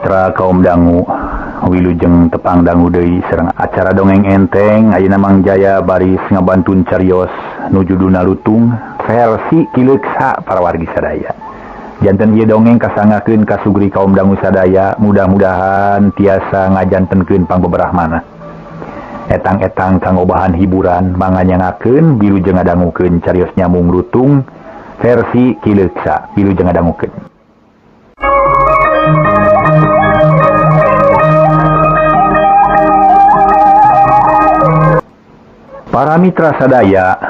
Mitra kaum dangu wilujeng tepang dangu deui sareng acara dongeng enteng. Ayeuna Mang Jaya baris ngabantun carios nu judulna Lutung versi Kileuksa para wargi sadaya. Janten ieu dongeng kasangakeun ka sugri kaum dangu sadaya, mudah-mudahan tiasa ngajantenkeun pangbeberah manah. Etang-etang kanggo bahan hiburan manganyangakeun wilujeng ngadangukeun carios nyamung Lutung versi Kileuksa. Wilujeng ngadangukeun. Para mitra sadaya,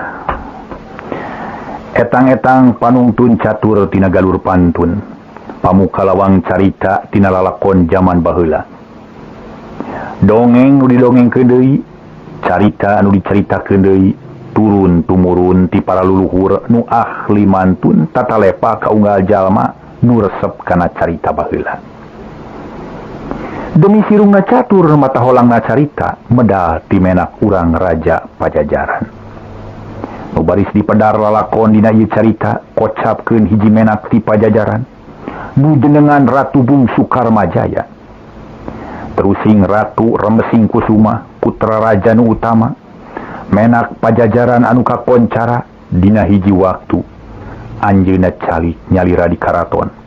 etang-etang panungtun catur tina galur pantun, pamuka lawang carita tina lalakon jaman baheula. Dongeng nu didongengkeun deui, carita anu dicaritakeun deui, turun tumurun ti para luluhur nu ahli mantun tatalepa ka unggal jalma nu resep kana carita baheula. Demi sirungna catur mata holangna carita medal ti menak urang raja Pajajaran. Nu baris dipedar lalakon dina ieu carita kocapkeun hiji menak ti Pajajaran nu jenengan Ratu Bungsu Karmajaya. Terusing Ratu Remesing Kusuma putra raja nu utama menak Pajajaran anu kakoncara dina hiji waktu anjeunna calik nyalira di karaton.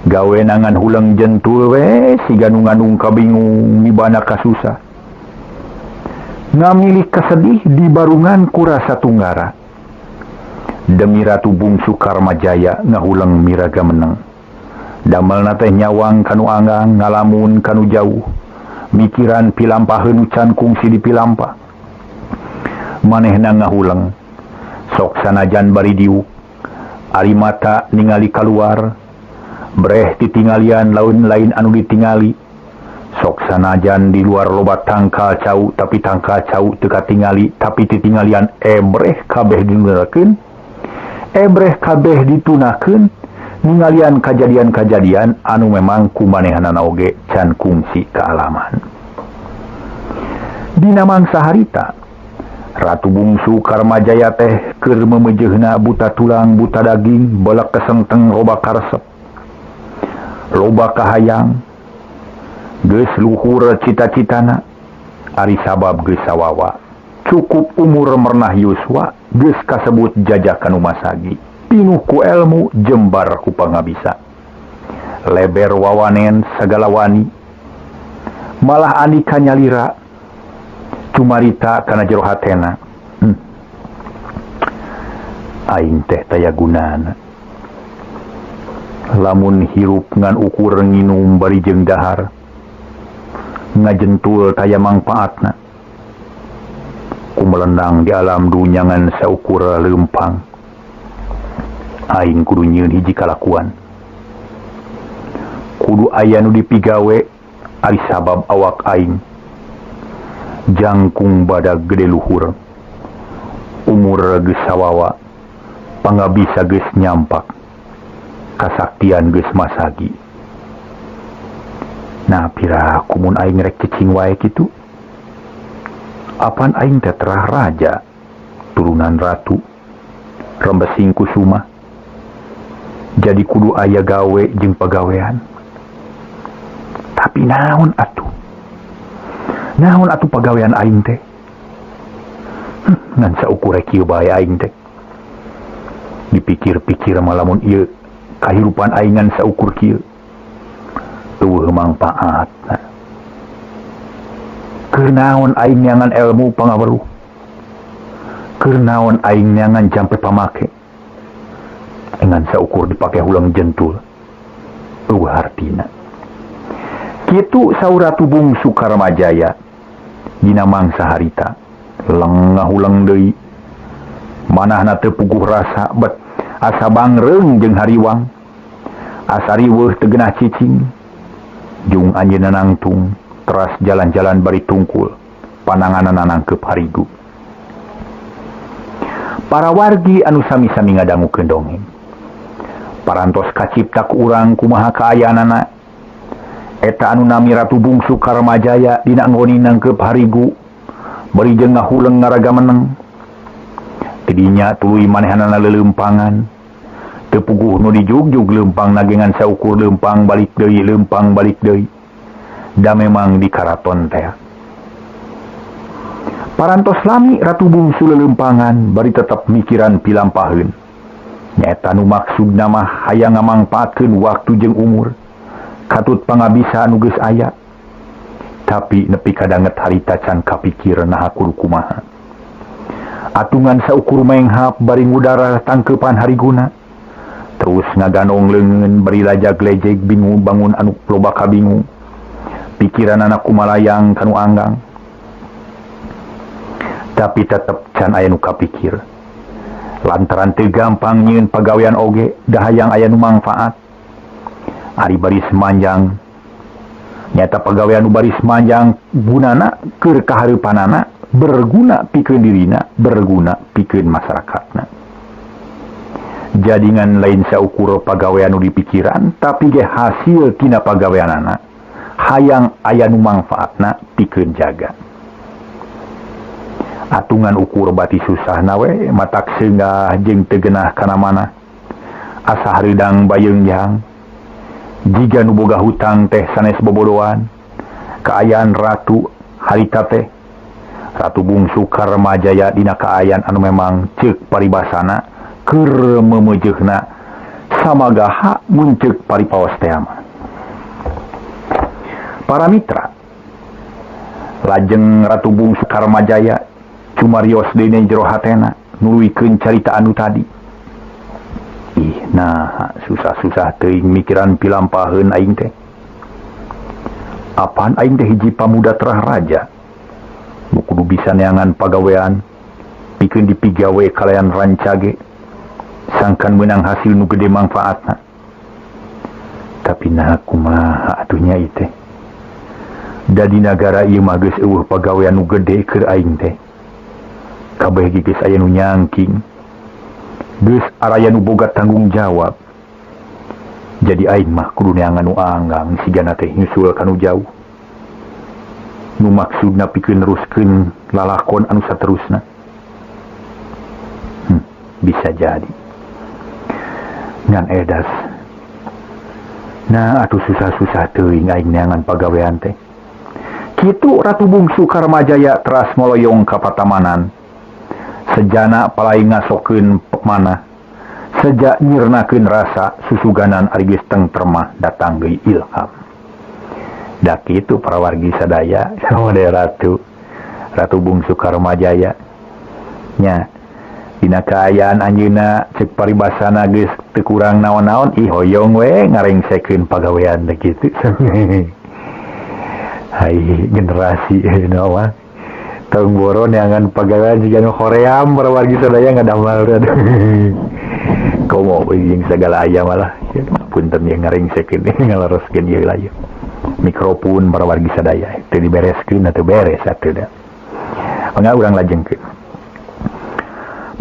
Gawe nangan huleng jentul we siga nu ngandung kabingung mibana kasusah. Ngamilik kasedih di barungan kurasa tunggara. Demi Ratu Bungsu Karmajaya ngahuleng miraga meneng. Damelna teh nyawang kanu anggang ngalamun kanu jauh. Mikiran pilampaheun nu can kungsi dipilampah. Manehna ngahuleng sok sanajan bari diuk. Ari mata ningali kaluar. Breh titinggalian laun lain anu ditingali. Sok sanajan di luar loba tangkal cau tapi tangkal cau teu katingali tapi titinggalian ebreh kabeh dinunakeun, ebreh kabeh ditunakeun, ningalian kajadian-kajadian anu memang kumanehanana oge can kungsi kaalaman. Dina mangsa harita Ratu Bungsu Karmajaya teh keur memejeuhna buta tulang buta daging belek kesengteng loba karesep loba kahayang geus luhur cita-citana ari sabab geus sawawa cukup umur mernah yuswa geus kasebut jajakan masagi pinuh ku elmu jembar ku pangabisa leber wawanen sagala wani malah anika nyalira cumarita kana jero hatena. Aing teh taya gunana lamun hirup ngan ukur nginum bari jeung dahar ngajentul taya mangpaatna kumelendang di alam dunya ngan saukur leumpang. Aing kudu nyieun hiji kalakuan, kudu aya nu dipigawe ari sabab awak aing jangkung badag gede luhur umur geus sawawa pangabisa geus nyampak kasaktian geus masagi. Nah pira kumun aing rek cicing wae kitu? Apan aing teh terah raja turunan ratu Rembesing Kusuma jadi kudu aya gawe jeung pagawean. Tapi naon atuh? Naon atuh pagawean aing teh? Ngan saukur kieu bae aing teh. Dipikir-pikir malamun ieu kahirupan aingan saukur kieu eueuh mangpaatna. Keur naon aing nyangan ilmu pangaweruh? Keur naon aing nyangan jampe pamake? Ngan saukur dipake huleng jentul eueuh hartina. Kitu saur Ratu Bungsu Karmajaya dina mangsa harita leng ngahuleng deui manahna teu puguh rasa bet asa bangreung jeung hariwang asa riweuh teu geunah cicing jung anjeunna nangtung teras jalan-jalan bari tungkul pananganana nangkeup harigu. Para wargi anu sami-sami ngadangukeun dongeng parantos kacipta ku urang kumaha kaayaanana eta anu nami Ratu Bungsu Karmajaya dina nggoni nangkeup harigu bari jeung ngahuleng ngaraga meneng. Tidinya tuluy manehanana leuleumpangan Teu puguh nu dijugjug leumpang nagengan saukur leumpang balik deui leumpang balik deui. Da memang di karaton teh. Parantos lami Ratu Bungsu leuleumpangan bari tetep mikiran pilampaheun. Nyaeta nu maksudna mah hayang ngamangpaatkeun waktu jeung umur. Katut pangabisa nu geus aya. Tapi nepi kadanget harita can kapikir naha kudu kumaha. Atungan saukur menghap bari ngudara tangkeupan hariguna. Terus ngaganong leungeun bari lajag-lejeg bingung bangun anu loba kabingung. Pikiran anak kumalayang kanu anggang. Tapi tetep can aya nu kapikir. Lantaran teu gampang nyieun pagawean oge da hayang aya nu mangfaat. Ari baris manjang nyata pagawean nu baris manjang gunana keur kahareupanana berguna pikeun dirina, berguna pikeun masyarakatna. Jadingan lain saukur pagawean nu dipikiran tapi ge hasil tina pagaweanana hayang aya nu mangfaatna pikeun jaga. Atungan ukur bati susah nawe matak seunggah jeung teu geunah kana mana. Asa hareudang bayeungyang. Jiga nu boga hutang teh sanes bobodoan. Kaayaan ratu harita teh Ratu Bungsu Karmajaya dina kaayaan anu memang ceuk paribasana keur meumeujeuna samagaha mun ceuk paripaos teh mah. Para mitra lajeng Ratu Bungsu Karmajaya cumarios deui jero hatena nuluykeun carita anu tadi. Ih nah susah-susah teuing mikiran pilampaheun aing teh. Apaan aing teh hiji pamuda terah raja. Nu kudu bisa neangan pagawean pikeun dipigawe kalayan rancage sangkan meunang hasil nu gede mangfaatna. Tapi nah kumaha atuh nya ieu teh. Da di nagara ieu mah geus eueuh pagawean nu gede keur aing teh. Kabeh ge geus aya nu nyangking. Geus araya nu boga tanggung jawab. Jadi aing mah kudu neangan nu anggang sigana teh nyusul ka nu jauh. Nu maksudna pikeun neruskeun lalakon anu saterusna. Bisa jadi. Ngan edas. Nah atuh susah-susah teuing aing neangan pagawean teh. Kitu Ratu Bungsu Karmajaya teras moloyong ka patamanan. Sejana palai ngasokeun manah. Seja nyirnakeun rasa susuganan ari geus tengtremah datang deui ilham. Da kitu para wargi sadaya sama Ratu Bungsu Karmajaya. Nya dina kaayaan anjeunna ceuk paribasana geus teu kurang naon-naon ih hoyong we ngarengsekeun pagawean teh kitu. Hai generasi naon tong boro neangan pagawean jiga nu hoream para wargi sadaya ngadamel. Komo jeung sagala aya malah punten ye ngarengsekeun ngalaroskeun ieu lah ieu. Mikrofon para wargi sadaya teu dibereskeun atuh beres atuh da. Mangga urang lajengkeun.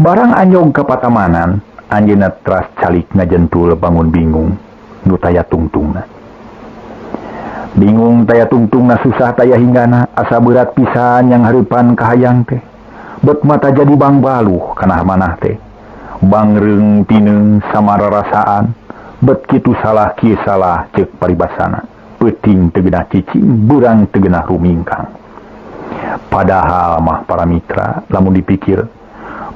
Barang anjog ka patamanan anjeunna teras calik ngajentul bangun bingung nu taya tungtungna. Bingung taya tungtungna susah taya hinggana asa berat pisan yang hareupan kahayang teh. Bet mata jadi bangbaluh kana manah teh. Bangreung pineung samararasaan bet kitu salah kieu salah ceuk paribasana. Peuting teu geunah cicing beurang teu geunah rumingkang. Padahal mah para mitra lamun dipikir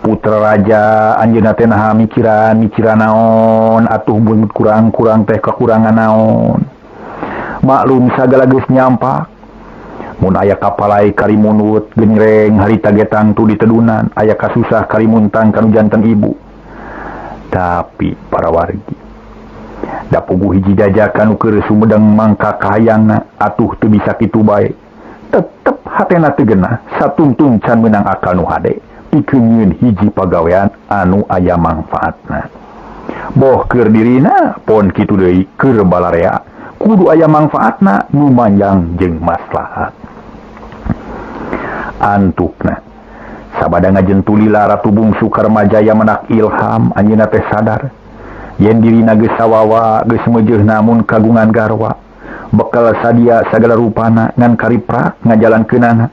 putra raja anjeunna teh naha mikiran mikiran naon atuh mun kurang-kurang teh kakurangan naon. Maklum sagala geus nyampak. Mun aya kapalai karimunut genreng harita getang tu ditedunan aya kasusah karimuntang kanu janten ibu. Tapi para wargi da puguh hiji jajakan nu keur sumedeng mangka kahayangna atuh teu bisa kitu bae. Tetep hatena teu geunah satungtung can meunang akal nu hade pikeun nyieun hiji pagawean anu aya mangfaatna. Boh keur dirina pon kitu deui keur balarea kudu aya mangfaatna nu manjang jeung maslahat. Antukna sabada ngajentulila Ratu Bungsu Karmajaya menak ilham anjeunna teh sadar yen dirina geus sawawa geus meujeuh namun kagungan garwa bekal sadia sagala rupana ngan kariprak ngajalankeunana.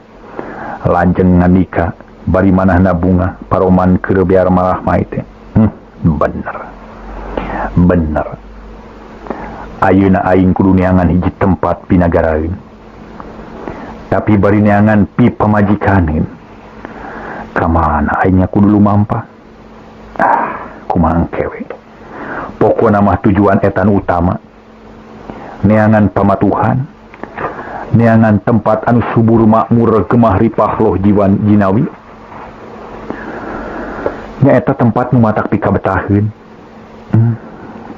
Lanjeng ngandika bari manahna bunga paroman keur biar malah mae teh. Bener. Bener. Ayeuna aing kudu neangan hiji tempat pinagaraeun. Tapi bari neangan pi pamajikaneun. Ka mana aingnya kudu lumampah? Ah, kumaha engke we. Pokona mah tujuan etan utama. Neangan pamatuhan, neangan tempat anu subur makmur gemah ripah loh jiwan jinawi. Nyaeta tempat nu matak pikabetaheun,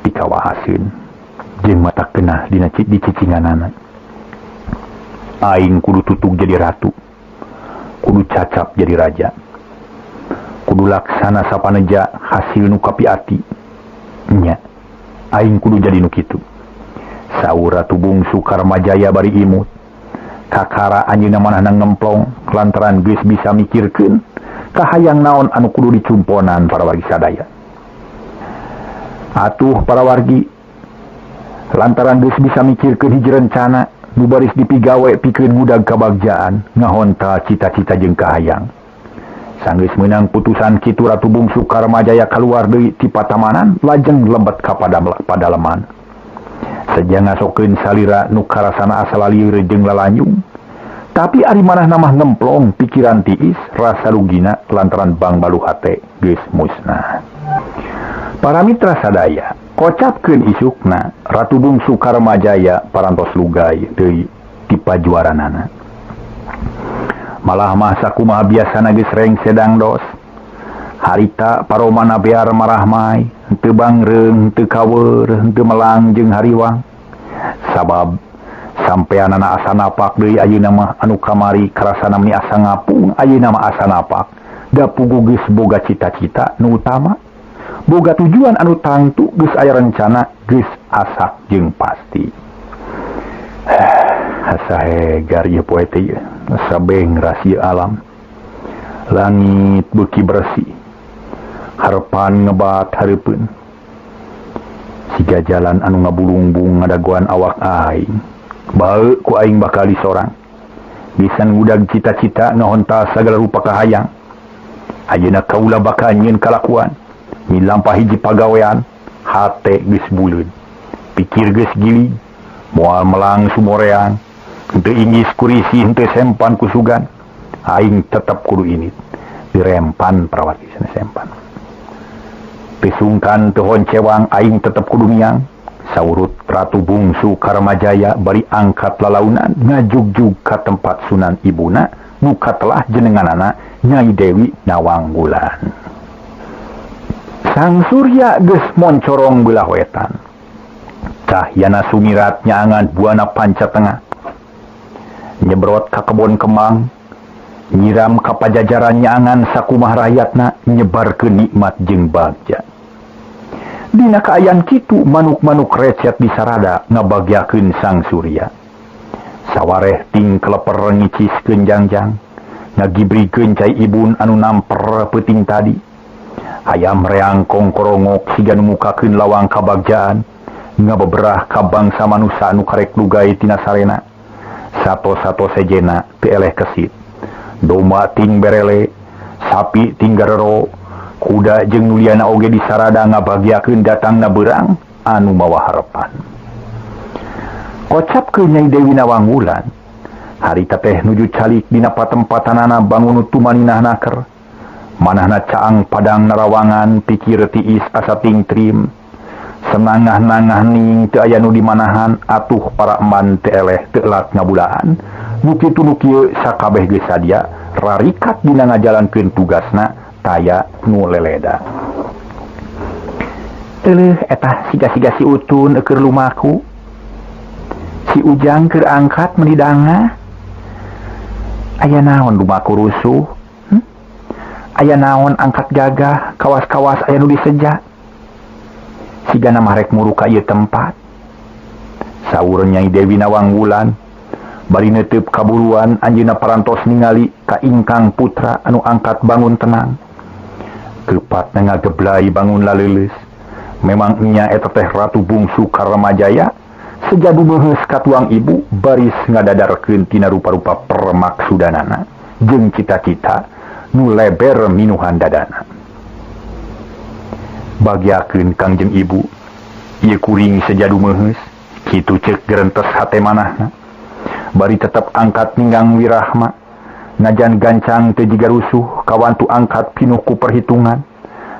pikawahaseun, jeung matak genah dina dicicinganana. Aing kudu tutug jadi ratu, kudu cacap jadi raja, kudu laksana sapaneja hasil nu kapiati. Nya, aing kudu jadi nu kitu. Saur Ratu Bungsu Karmajaya bari imut. Kakara anjeunna manahna ngemplong lantaran geus bisa mikirkeun kahayang naon anu kudu dicumponan para wargi sadaya. Atuh para wargi lantaran geus bisa mikirkeun hiji rencana nu baris dipigawe pikeun ngudag kabagjaan ngahontal cita-cita jeung kahayang. Sanggeus meunang putusan kitu Ratu Bungsu Karmajaya kaluar deui ti patamanan lajeng lebet ka padaleman. Seja ngasokeun salira nu karasana asal lieur jeung lalanyung. Tapi ari manahna mah ngemplong pikiran tiis rasa rugina lantaran bangbalu hate geus musnah. Para mitra sadaya, kocapkeun isukna Ratu Bungsu Karmajaya parantos lugay deui ti pajuaranana. Malah mah sakumaha biasana geus rengse dangdos. Harita paromana bear marahmai, henteu bangreung, henteu kaweur, henteu melang jeung hariwang. Sabab sampeanana asa napak deui ayeuna mah anu kamari karasana meni asa ngapung, ayeuna mah asa napak. Da puguh geus boga cita-cita nu utama, boga tujuan anu tangtu, geus aya rencana, geus asak jeung pasti. Asa hegar ieu poe teh ieu, asa bengras ieu alam. Langit beuki bersih, harepan ngebat hareupeun. Siga jalan anu ngabulungbung ngadagoan awak aing. Bae ku aing bakal disorang. Bisa ngudag cita-cita ngahontal sagala rupa kahayang. Ayeuna kaula bakal nyieun kalakuan. Milampah hiji pagawean, hate geus buleud. Pikir geus gili, moal melang sumoreang. Henteu inggis kurisi, henteu sempan kusugan. Aing tetep kudu init. Dirempan perawat sana sempan. Pisungkan teu honcewang aing tetep kudu miang. Saurut Ratu Bungsu Karmajaya bari angkat lalaunan ngajugjug ka tempat Sunan Ibuna nu katelah jenenganana Nyai Dewi Nawang Wulan. Sang Surya geus moncorong belah wetan. Cahyana sumirat nyaangan buana panca tengah. Nyebrot ka kebon kemang, nyiram ka pajajaran nyaangan sakumah rakyatna nyebarkeun nikmat jeung bagja. Dina kaayaan kitu manuk-manuk recet disarada ngabagyakeun Sang Surya. Sawareh ting keleper ngiciskeun jangjang, ngagibrikeun cai ibun anu namper peuting tadi. Hayam reang kongkorongok siga nu mukakeun lawang kabagjaan, ngabeberah ka bangsa manusa anu karek lugay tina sarena. Sato-sato sejena teu eleh kesit. Domba ting berele, sapi ting garero, kuda jeung nuliana oge disarada ngabagyakeun datangna beurang anu mawa harepan. Kocapkeun Nyai Dewi Nawang Wulan, harita teh nuju calik dina patempatanana bangun tumaninah naker. Manahna caang padang narawangan pikir tiis asa tingtrim. Senangah-nangah ning teu aya nu dimanahan atuh para eman teu eleh teu elat ngabulaan. Nu kitu nu kieu sakabeh geus sadia rarikat dina ngajalankeun tugasna taya nu leleda. Euleuh eta siga-siga si Utun keur lumaku. Si Ujang keur angkat meuni dangah. Aya naon lumaku rusuh? Aya naon angkat gagah, kawas-kawas aya nu diseja. Sigana mah rek muru ka ieu tempat. Saur Nyai Dewi Nawang Wulan bari neuteup kaburuan anjeunna parantos ningali ka ingkang putra anu angkat bangun tenang. Kepatna ngageblay bangun laleuleus. Memang nya eta teh Ratu Bungsu Karmajaya seja dumeuheus ka tuang ibu baris ngadadarkeun tina rupa-rupa permaksudanana jeung cita-cita nu leber minuhan dadana. Bagyakeun Kangjeng Ibu, Ieu kuring sejadu meuheus kitu ceuk gerentes hate manahna. Bari tetep angkat ninggang wirahma. Najan gancang teu jiga rusuh kawantu angkat pinuh ku perhitungan.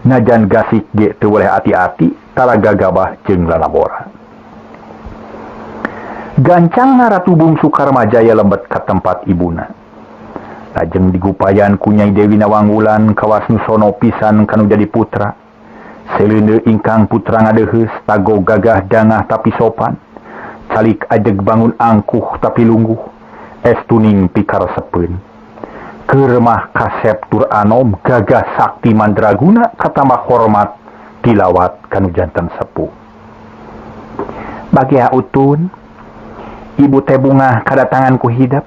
Najan gasik ge teu weleh ati-ati tara gagabah jeung lalabora. Gancangna Ratu Bungsu Karmajaya lebet ka tempat ibuna. Lajeng digupayan ku Nyai Dewi Nawangwulan kawas nu sono pisan kanu jadi putra. Seleuneu ingkang putra ngadeuheus tago gagah dangah tapi sopan. Calik ajeg bangun angkuh tapi lungguh. Estuning pikaresepeun. Keur mah kasep tur anom gagah sakti mandraguna katambah hormat tilawat kanu janten sepuh. Bagia utun, ibu teh bungah kadatangan ku hidep.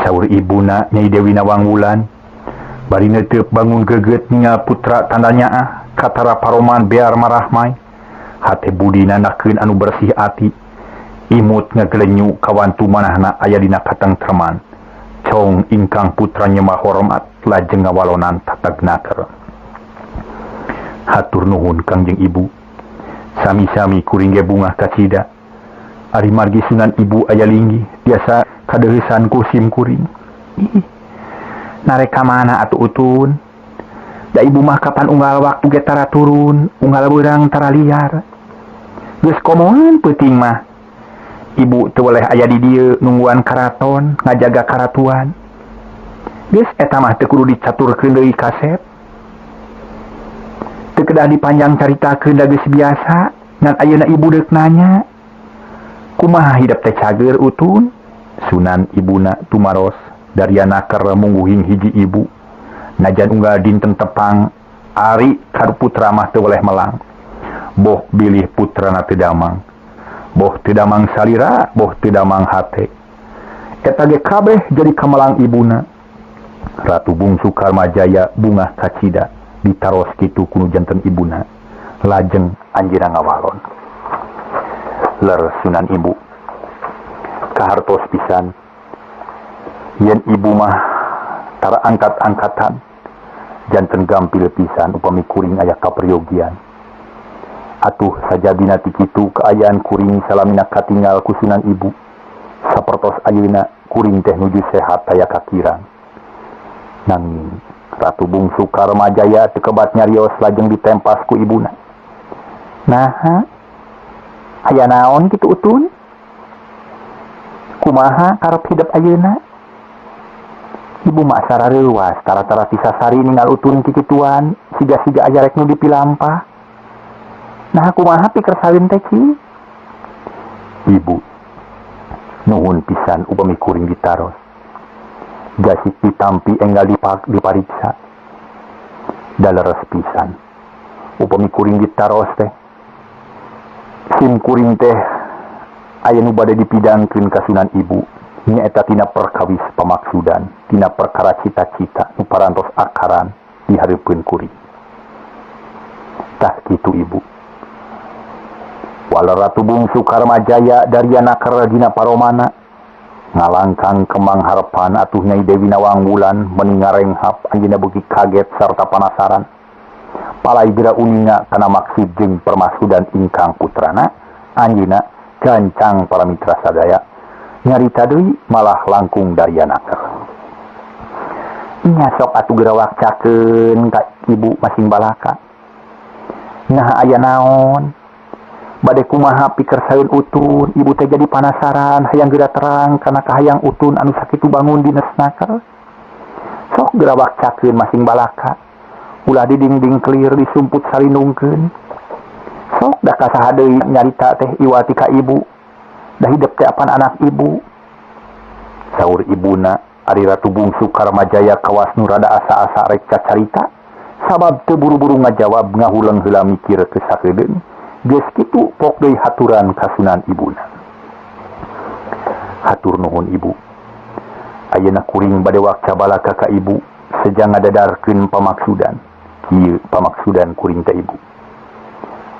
Saur ibuna Nyai Dewi Nawangwulan. Bari neuteup bangun geget ningal putra tanda nyaah katara paroman bear marahmai. Hate budina nakeun anu bersih ati. Imut ngagelenyu kawantu manahna aya dina katengtreman. Cong ingkang putra nyemah hormat lajeng ngawalonan tatag naker. Hatur nuhun Kangjeng Ibu. Sami-sami kuring ge bungah kacida. Ari margi sunan ibu aya linggih biasa kadeuheusan ku sim kuring. Ih, narek ka mana atuh utun? Da ibu mah kapan unggal waktu ge tara turun, unggal beurang tara liar. Geus komoan peuting mah. Ibu teu weleh aya di dieu nungguan karaton, ngajaga karatuan. Geus eta mah teu kudu dicaturkeun deui kasep. Teu kedah dipanjang caritakeun da geus biasa, ngan ayeuna ibu deuk nanya. Kumaha hidep teh cager utun? Sunan ibuna tumaros daria naker mungguhing hiji ibu. Najan unggal dinten tepang ari ka putra mah teu weleh melang. Boh bilih putrana teu damang. Boh teu damang salira, boh teu damang hate. Eta ge kabeh jadi kamelang ibuna. Ratu Bungsu Karmajaya bungah kacida ditaros kitu ku nu janten ibuna. Lajeng anjeunna ngawalon. Ler sunan ibu kahartos pisan yen ibu mah tara angkat-angkatan janten gampil pisan upami kuring aya kaperyogian. Atuh sajadina ti kitu kaayaan kuring salamina katingal ku sunan ibu. Sapertos ayeuna kuring teh nuju sehat aya kakiran. Nanging Ratu Bungsu Karmajaya teu kebat nyarios lajeng ditempas ku ibuna. Naha aya naon kitu utun? Kumaha karep hidep ayeuna? Ibu mah sarareuwas tara-tara tisasari ningal utun kikituan, siga-siga aya rek nu dipilampah. Nah kumaha pikersalin teh Ki? Ibu nuhun pisan upami kuring ditaros. Gasik ditampi enggal dipariksa. Daleres pisan. Upami kuring ditaros teh sim kuring teh aya nu bade dipidangkeun ka sunan ibu nyaeta tina perkawis pamaksudan tina perkara cita-cita nu parantos akaran di hareupeun kuring. Tah kitu ibu. Walau Ratu Bungsu Karmajaya daria naker dina paromana ngalangkang kemang harepan atuh Nyai Dewi Nawangwulan meni ngarenghap anjeunna beuki kaget sarta panasaran. Palai bira uninga kana maksud jeung permaksudan ingkang putrana anjeunna gancang para mitra sadaya nyarita deui malah langkung daria naker. Nya sok atuh geura wakcakeun ka ibu masing balaka. Nah aya naon? Bade kumaha pikersaeun utun, ibu teh jadi panasaran hayang geura terang kana kahayang utun anu sakitu bangun dines naker. Sok geura wakcakeun masing balaka. Ulah didingding kelir disumput salindungkeun. Sok da kasaha deui nyarita teh iwati ka ibu. Da hidep teh apan anak ibu. Saur ibuna ari Ratu Bungsu Karmajaya kawas nu rada asa-asa rek cacarita. Sabab teu buru-buru ngajawab ngahuleng heula mikir ke sakedeung. Geus kitu pok deui haturan ka sunan ibuna. Hatur nuhun ibu. Ayeuna kuring bade wakca balaka ka ibu sejang ngadadarkeun pamaksudan. Kieu pamaksudan kuring teh ibu.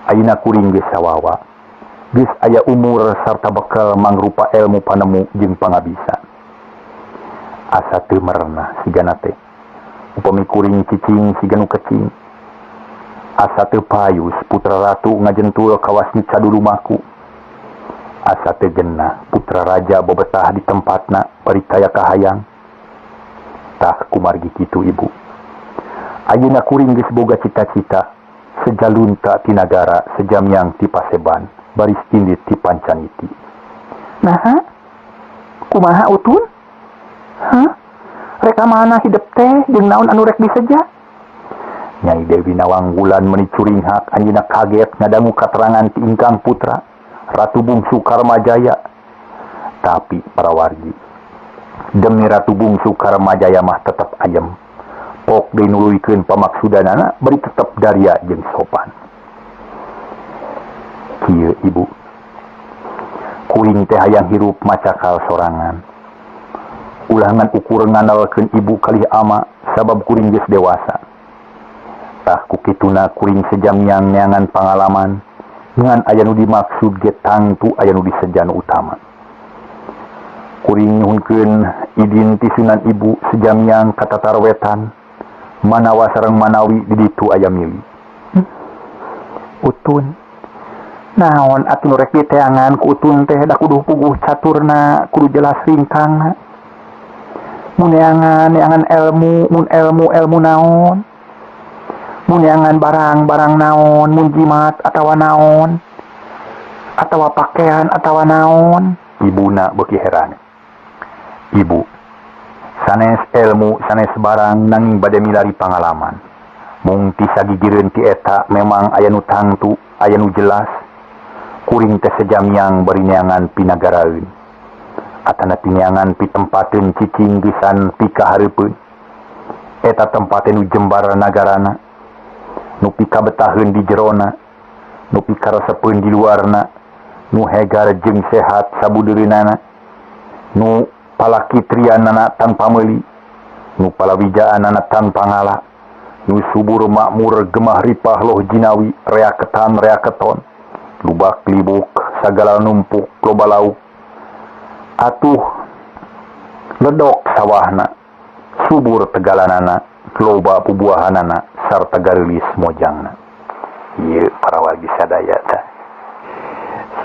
Ayeuna kuring geus sawawa. Geus aya umur sarta bekal mangrupa ilmu panemu jeung pangabisa. Asa teu merenah sigana teh. Upami kuring cicing siga nu kecing. Asa teu payus putra ratu ngajentul kawas nica dulumaku. Asa teu genah putra raja bebetah di tempatna bari kaya kahayang. Tah kumargi kitu ibu. Ayeuna kuring geus boga cita-cita sejalunta ti nagara sejamyang ti paseban baris indit ti pancaniti. Naha? Kumaha utun? Hah? Rek ka mana hidep teh jeung naon anu rek diseja? Nyai Dewi Nawang Wulan meuni curinghak anjeunna kaget ngadangu katerangan ti ingkang putra Ratu Bungsu Karmajaya. Tapi para wargi, demi Ratu Bungsu Karmajaya mah tetep ayem. Pok deui nuluykeun pamaksudanana bari tetep daria jeung sopan. Kieu ibu, kuring teh hayang hirup macakal sorangan. Ulah ngan ukur ngandalkeun ibu kalih ama sabab kuring geus dewasa. Tah ku kituna kuring sejamyang neangan pangalaman ngan aya nu dimaksud ge tangtu aya nu diseja nu utama. Kuring nyuhunkeun idin ti sunan ibu sejamyang ka tatar wetan manawa sareng manawi di ditu aya mili. Utun naon atuh nu rek diteangan ku utun teh da kudu puguh caturna kudu jelas ringkangna. Mun neangan neangan ilmu mun ilmu ilmu naon, mun neangan barang-barang naon, mun jimat atawa naon, atawa pakaian atawa naon. Ibuna beuki heran. Ibu sanes ilmu sanes barang nanging bade milari pangalaman. Mung ti sagigireun ti eta memang aya nu tangtu aya nu jelas. Kuring teh sejamyang bari neangan pinagaraeun atana pineangan pitempateun cicing gisan pikahareupeun. Eta tempate nu jembar nagarana, nu pikabetaheun di jerona, nu pikaresepeun di luarna, nu hegar jeung sehat sabudeureunana, nu palakitrianana tanpa meuli, nu palawijaanana tanpa ngala, nu subur makmur gemah ripah loh jinawi reaketan reaketon, lubak libuk sagala numpuk loba lauk, atuh ledok sawahna, subur tegalanana, loba pubuahanana sarta gareulis mojangna. Ieu para wargi sadaya tah.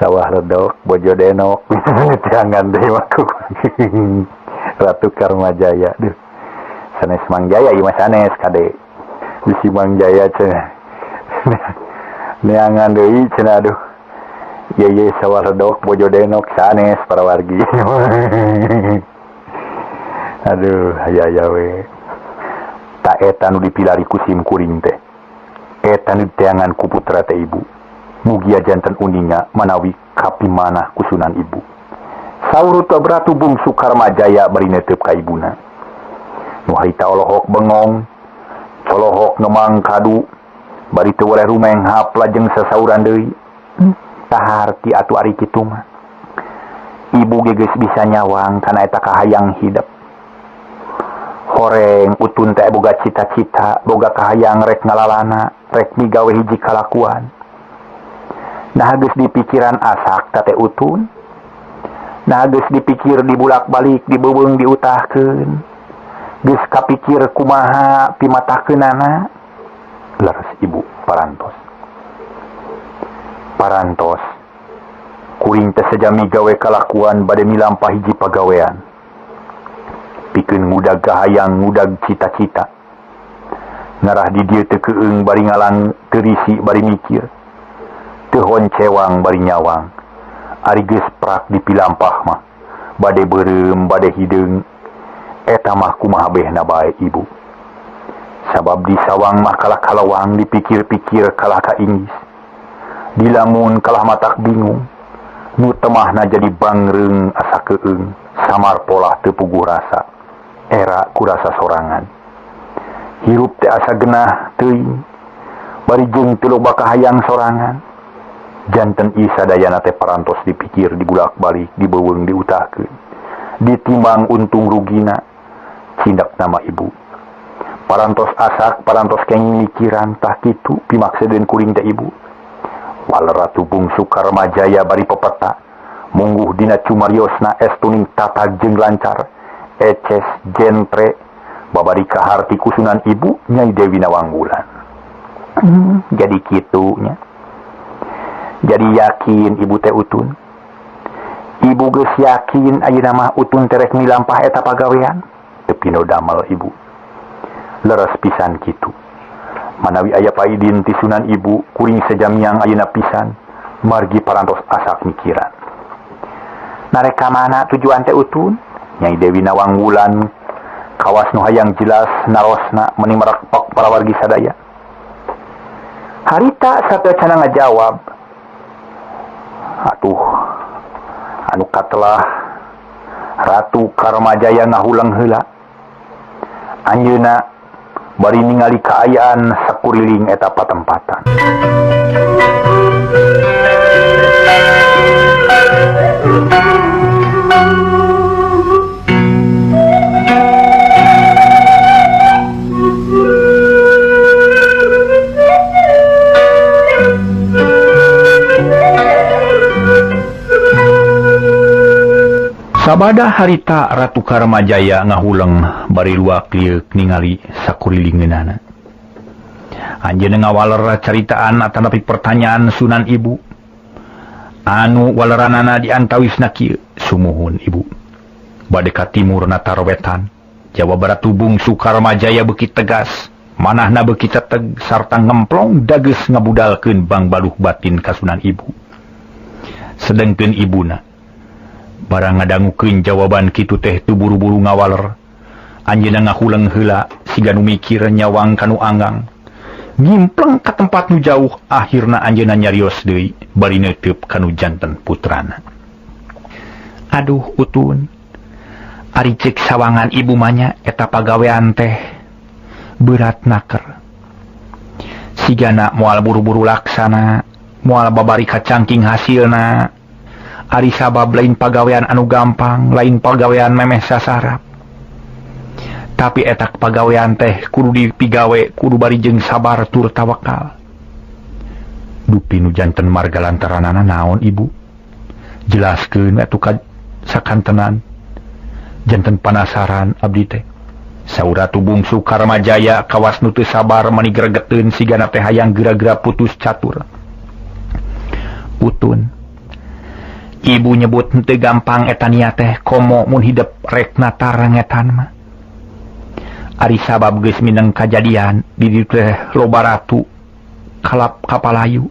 Sawah ledok bojo denok jangan deui mah ku Ratu Karmajaya duh. Sanes Mangjaya ieu mah sanes kade. Bisi Mangjaya cenah. Neangan deui cenah aduh. Ye ye sawah ledok bojo denok sanes para wargi. Aduh aya aya we. Ta eta nu dipilari ku sim kuring teh. Eta nu diteangan ku putra teh ibu. Mugia janten uninga manawi kapimanah kusunan ibu. Saur teh Ratu Bungsu Karmajaya bari netep ka ibuna. Nu harita olohok bengong, colohok ngemang kadu, bari teu weleh rumenghap lajeng sasauran deui. Taharti atuh ari kitu mah. Ibu ge geus bisa nyawang kana eta kahayang hidep. Horeng utun teh boga cita-cita, boga kahayang rek ngalalana, rek migawe hiji kalakuan. Nah geus dipikiran asak teh utun. Nah geus dipikir dibulak-balik, dibeuweung diutahkeun. Geus kapikir kumaha pimatakeunana. Leres ibu parantos. Parantos. Kuring teh sejami gawe kalakuan bade milampah hiji pagawean. Pikeun ngudag kahayang, ngudag cita-cita. Ngarah di dieu teu keueung bari ngalang, teu risi bari mikir. Teu honcewang bari nyawang. Ari geus prak dipilampah mah. Bade beureum, bade hideung. Eta mah kumaha behna bae ibu. Sabab di sawang mah kalah kalawang, dipikir-pikir kalah ka inggis. Dilamun kalah matak bingung. Nu temahna jadi bangreung asa keueung, samar polah teu puguh rasa. Era kurasa sorangan. Hirup teh asa genah teuing. Bari jeung teu loba kahayang sorangan. Janten isa dayana teh parantos dipikir dibulak-balik, dibeuweung diutahkeun. Ditimbang untung rugina. Cindak nama ibu. Parantos asak, parantos kenging mikiran tah kitu pimaksedeun kuring teh ibu. Wal Ratu Bungsu Karmajaya bari pepeta. Mungguh dina cumariosna estuning tatag jeung lancar. Eces jentre babari kaharti kusunan ibu Nyai Dewi Nawang Wulan. Jadi kitunya. Jadi yakin ibu teh Utun. Ibu geus yakin ayeuna mah Utun teh rek milampah eta pagawean. Teu pino damel ibu. Leres pisan kitu. Manawi aya paidin ti Sunan Ibu kuring sejamiang ayeuna pisan margi parantos asak mikiran. Narek ka mana tujuan teh Utun? Nyai Dewi Nawang Wulan kawas nu hayang jelas narosna meuni merekpok para wargi sadaya. Harita sateuacanna ngajawab. Atuh anu katelah Ratu Karmajaya ngahuleng heula. Anjeunna bari ningali kaayaan sakuriling eta patempatan. Sabada harita Ratu Karmajaya ngahuleng bari luak lieuk ningali sakurilingeunana. Anjeunna ngawaler caritaan atanapi pertanyaan Sunan Ibu. Anu waleranana diantawisna kieu, sumuhun Ibu. Bade ka timur natar wetan, Jawa Barat Bungsu Karmajaya beuki tegas, manahna beuki teteg sarta ngemplong dageus ngabudalkeun bangbaluh batin ka Sunan Ibu. Sedengkeun ibuna barang ngadangukeun jawaban kitu teh teu buru-buru ngawaler. Anjeunna ngahuleng heula siga nu mikir nyawang ka nu anggang. Ngimpleng ka tempat nu jauh, akhirna anjeunna nyarios deui bari neuteup ka nu janten putrana. Aduh Utun, ari ceuk sawangan ibu manya eta pagawean teh berat naker. Sigana moal buru-buru laksana, moal babari kacangking hasilna. Ari sabab lain pagawean anu gampang, lain pagawean memeh sasarap. Tapi etak pagawean teh kudu dipigawe, kudu bari jeung sabar tur tawakal. Dupi nu janten marga lantaranana naon ibu? Jelaskeun atuh ka sakantenan. Janten panasaran abdi teh. Saur Ratu Bungsu Karmajaya kawas nu teu sabar mani gregeteun sigana teh hayang geura-geura putus catur. Utun, ibu nyebut henteu gampang eta nia teh komo mun hidep rek natarangetan mah. Ari sabab geus mineng kajadian di dieu teh loba ratu kalap kapalayu.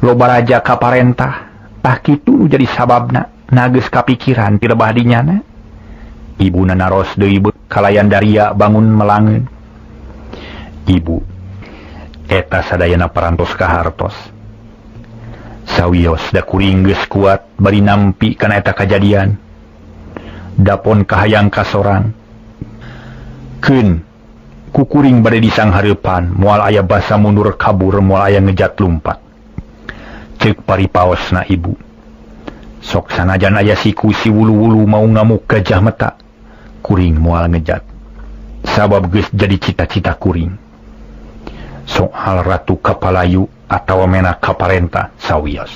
Loba raja kaparentah. Tah kitu nu jadi sababna na geus kapikiran ti lebah dinyana. Ibuna naros deui kalayan daria bangun melangeun. Ibu eta sadayana parantos kahartos. Sawios da kuring geus kuat bari nampi kana eta kajadian. Dapon kahayang kasorang. Keun kukuring bade disanghareupan moal aya basa mundur kabur moal aya ngejat lumpat. Ceuk paripaosna ibu. Sok sanajan aya siku si wulu-wulu mau ngamuk gajah meta, kuring moal ngejat. Sabab geus jadi cita-cita kuring. Soal Ratu Kapalayu atawa mena kaparenta sawios.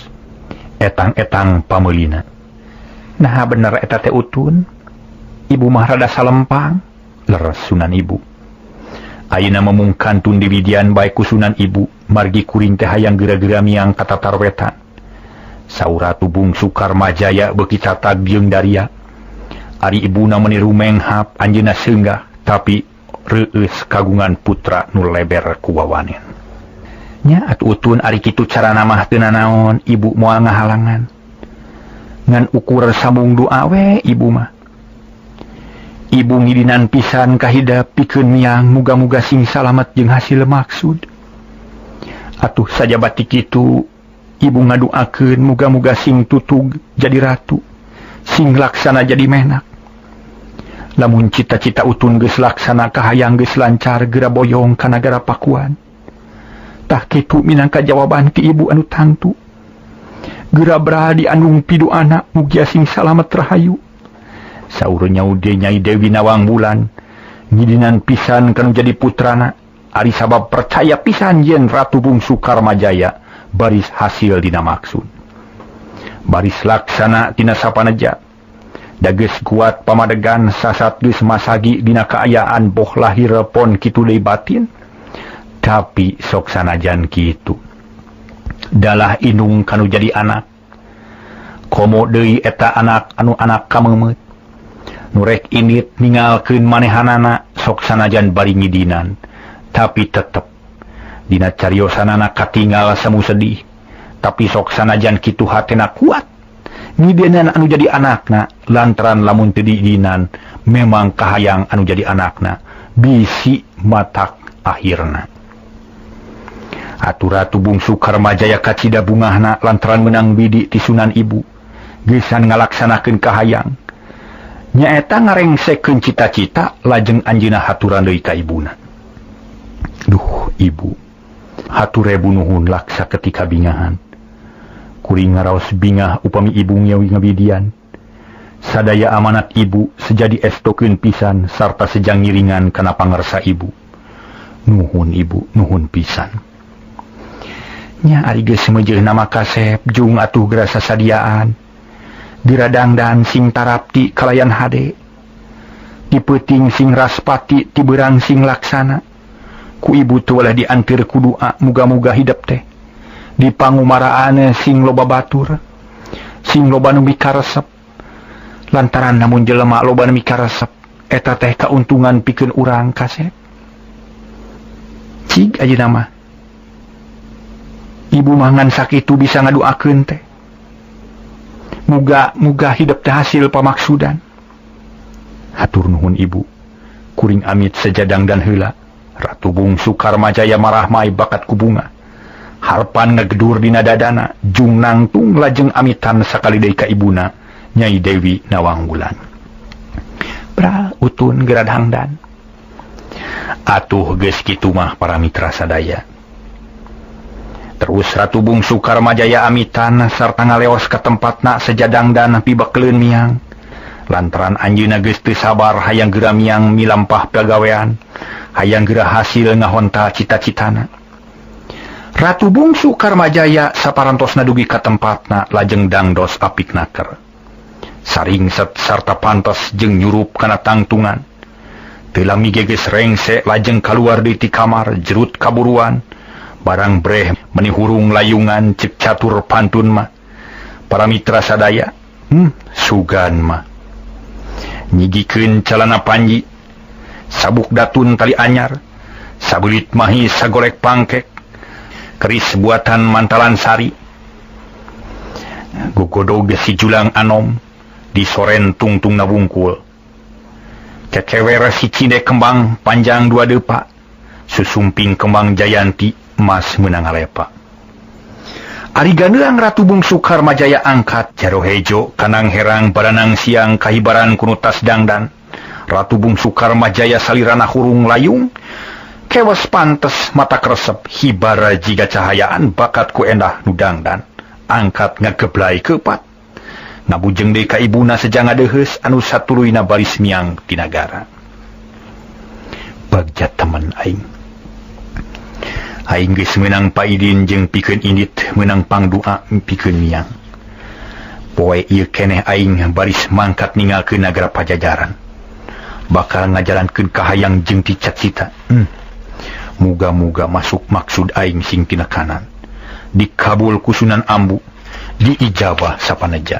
Etang-etang pameulina. Nah bener eta teh Utun. Ibu mah rada salempang, leres Sunan Ibu. Ayeuna memungkan tun diwidian bae ku Sunan Ibu, margi kuring teh hayang geura-geura miang ka tatar wetan. Saur Ratu Bungsu Karmajaya beuki catag jeung daria. Ari ibuna meuni rumenghap anjeunna seunggah tapi reueus kagungan putra nu leber ku wawanen. Nya atuh Utun ari kitu carana mah teu nanaon ibu moal ngahalangan. Ngan ukur sambung doa we ibu mah. Ibu ngidinan pisan kahidap pikeun miang muga-muga sing salamet jeung hasil maksud. Atuh sajabati kitu ibu ngaduakeun muga-muga sing tutug jadi ratu, sing laksana jadi menak. Lamun cita-cita Utun geus laksana kahayang geus lancar geura boyong ka nagara Pakuan. Tah kitu minangka jawaban ti ibu anu tangtu. Geura beradi andung piduana mugia sing salamet rahayu. Saur nyaude Nyai Dewi Nawang Wulan ngidinan pisan kanu jadi putrana. Ari sabab percaya pisan yen Ratu Bungsu Karmajaya baris hasil dina maksud. Baris laksana tina sapaneja. Dageus kuat pamadegan sasat geus masagi dina kaayaan boh lahir pon kitu deui batin. Tapi sok sanajan kitu dalah inung kanu jadi anak. Komo deui eta anak anu anak kameumeut. Nurek init ninggalkeun manehanana sok sanajan bari ngidinan, tapi tetep dina cariosanana katinggal semu sedih. Tapi sok sanajan kitu hatena kuat ngidinan anu jadi anakna, lantaran lamun teu diidinan memang kahayang anu jadi anakna bisi matak akhirna. Atuh Ratu Bungsu Karmajaya kacida bungahna lantaran menang bidi ti Sunan Ibu geusan ngalaksanakeun kahayang. Nyaeta ngarengsekeun cita-cita lajeng anjeunna haturan deui ka ibuna. Duh ibu, hatur rebu nuhun laksa ketika bingahan. Kuring ngaraos bingah upami ibu ngewi ngabidian. Sadaya amanat ibu sejadi estokeun pisan sarta sejang ngiringan kana pangersa ibu. Nuhun ibu, nuhun pisan. Nya ari geus meujeuh nama kasep jung atuh geura sasadiaan. Diradangdan sing tarapti kalayan hade. Dipeuting sing raspati tiberang sing laksana. Ku ibu teu weleh diantir ku doa muga-muga hidep teh. Dipangumaraane sing loba batur, sing loba nu mikaresep. Lantaran namun jelema loba nu mikaresep, eta teh kauntungan pikeun urang kasep. Cig ayeuna mah. Ibu mah ngan sakitu bisa ngaduakeun teh. Muga-muga hidep teh hasil pamaksudan. Hatur nuhun ibu. Kuring amit sejadang dan heula. Ratu Bungsu Karmajaya marahmai bakat ku bunga. Harpan ngegedur dina dadana, jung nangtung lajeng amitan sakali deui ka ibuna, Nyai Dewi Nawangwulan. Bra utun geradangdan. Atuh geus kitu mah para mitra sadaya. Terus Ratu Bungsu Karmajaya amitan sarta ngaleos ka tempatna sejadangdan pibekeleun miang. Lantaran anjeunna geus teu sabar hayang geura miang milampah pagawean, hayang geura hasil ngahontal cita-citana. Ratu Bungsu Karmajaya saparantosna dugi ka tempatna lajeng dangdos apik naker. Saringset sarta pantes jeung nyurup kana tangtungan. Teu lami geus rengse lajeng kaluar deui ti kamar jerut kaburuan. Barang breh meni hurung layungan cek catur pantun mah. Para mitra sadaya, sugan mah. Nyigikeun calana panji, sabuk datun tali anyar, sabelit mahi sagolek pangkek, keris buatan mantalan sari. Gogodog si julang anom, disoren tungtung nabungkul. Cecewer si cinde kembang panjang dua depa, susumping kembang jayanti mas menang alepa. Ari ganeuang Ratu Bungsu Karmajaya angkat jaro hejo kanang herang baranang siang kahibaran kuno tas dangdan. Ratu Bungsu Karmajaya salirana hurung layung kewas pantes mata kresep hibara jiga cahayaan bakat ku endah nu dangdan. Angkat ngageblay kepat. Ngabujeng deui ka ibuna sejang ngadeuheus anu satuluyna baris miang ti nagara. Bagja temen aing. Aing geus meunang paidin jeung pikeun indit meunang pangdua pikeun miang. Poe ieu keneh aing baris mangkat ninggalkeun nagara Pajajaran. Bakal ngajalankeun kahayang jeung cita-cita. Muga-muga masuk maksud aing sing tina kanan. Dikabul ku Sunan Ambu, diijabah sapaneja.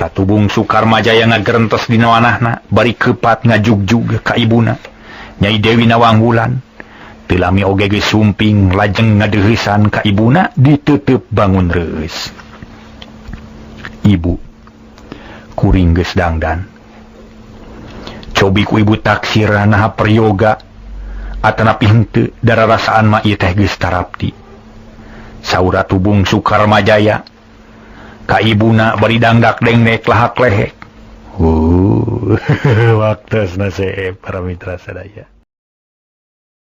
Ratu Bungsu Karmajaya ngagerentes dina wanahna bari kepat ngajugjug ka ibuna Nyai Dewi Nawangwulan. Teu lami oge geus sumping lajeng ngadeuheusan ka ibuna diteuteup bangun reueus. Ibu, kuring geus dangdan. Cobi ku ibu taksir naha peryoga atanapi henteu dararasaan mah ieu teh geus tarapti. Saur Ratu Bungsu Karmajaya ka ibuna bari dangdak dengdek lahak lehek. Waktosna seep para mitra sadaya.